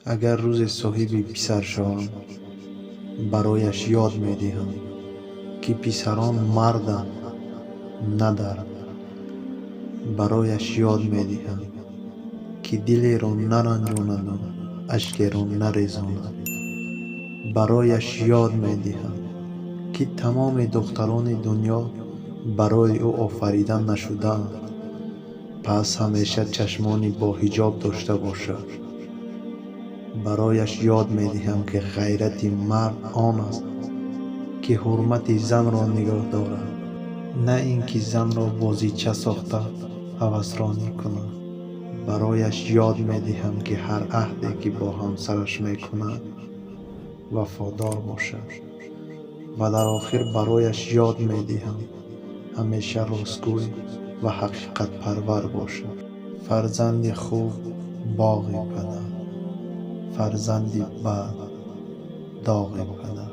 Агар рӯзе соҳиби писар шавам, барояш ёд медиҳам, ки писарон марданд, на дард. Барояш ёд медиҳам, ки дилеро наранҷонаду ашкеро нарезонад. Барояш ёд медиҳам, ки тамоми духтарони дунё барои ӯ офарида нашудаанд, пас ҳамеша чашмони боҳиҷоб дошта бошад. Барояш ёд медиҳам, ки ғайрати мард он аст, ки ҳурмати занро нигоҳ дорад, на ин ки занро бозича сохта ҳавасронӣ кунад. Барояш ёд медиҳам, ки ҳар аҳде ки бо ҳамсараш мекунад, вафодор бошад. Ва дар охир барояш ёд медиҳам, ҳамеша ростгӯй ва ҳақиқатпарвар бошад. Фарзанди хуб боғи падар, фарзанди бад доғи падар.